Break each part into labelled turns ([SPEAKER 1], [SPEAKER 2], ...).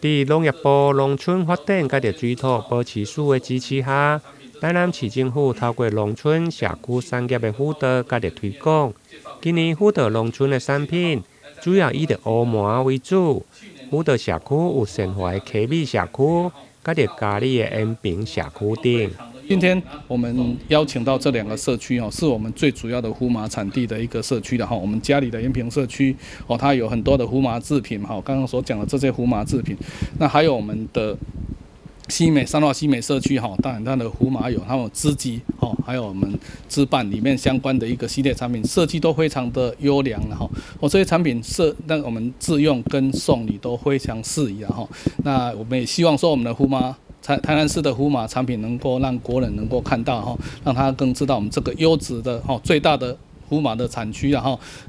[SPEAKER 1] 佇農業部農村發展佮著水土保持署的支持下，台南市政府透過農村社區產業的輔導佮著推廣，今年輔導農村的產品主要以著烏麻為主。輔導社區有善化的溪尾社區，佮著佳里的延平社區等。
[SPEAKER 2] 今天我們邀請到這兩個社區哦，是我們最主要的胡麻產地的一個社區的哈。我們佳里的延平社區哦，它有很多的胡麻製品哈。剛剛所講的這些胡麻製品，那還有我們的西美三化西美社區哈，當然它的胡麻油，它有織機哦，還有我們織辦裡面相關的一個系列產品，設計都非常的優良了哈。哦，這些產品設那我們自用跟送禮都非常適宜啊哈。那我們也希望說我們的胡麻。台南市的胡麻產品能夠讓國人能夠看到哈，讓他更知道我們這個優質的哈最大的胡麻的產區，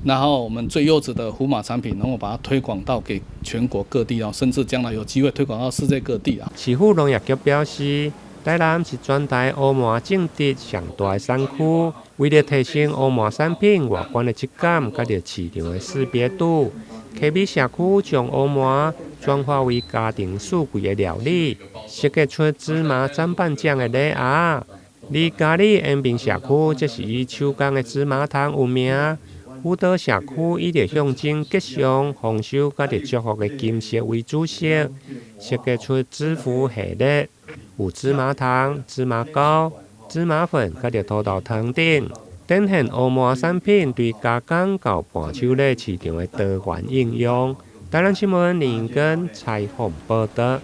[SPEAKER 2] 然後我們最優質的胡麻產品能夠把它推廣到給全國各地哦，甚至將來有機會推廣到世界各地啊。
[SPEAKER 1] 市府農業局表示，台南是全台烏麻種植上大的產區，為了提升烏麻產品外觀的質感，佮著市場的識別度，溪尾社區將烏麻轉化為家庭四季的料理，設計出芝麻斬板醬的禮盒。而佳里延平社區則是以手工的芝麻糖聞名。輔導社區以著象徵吉祥、豐收佮著祝福的金色為主色，設計出紙符系列，有芝麻糖、芝麻糕、芝麻粉佮著土豆湯等，展現烏麻產品對加工到伴手禮市場的多元應用。台南新聞林根採訪報導。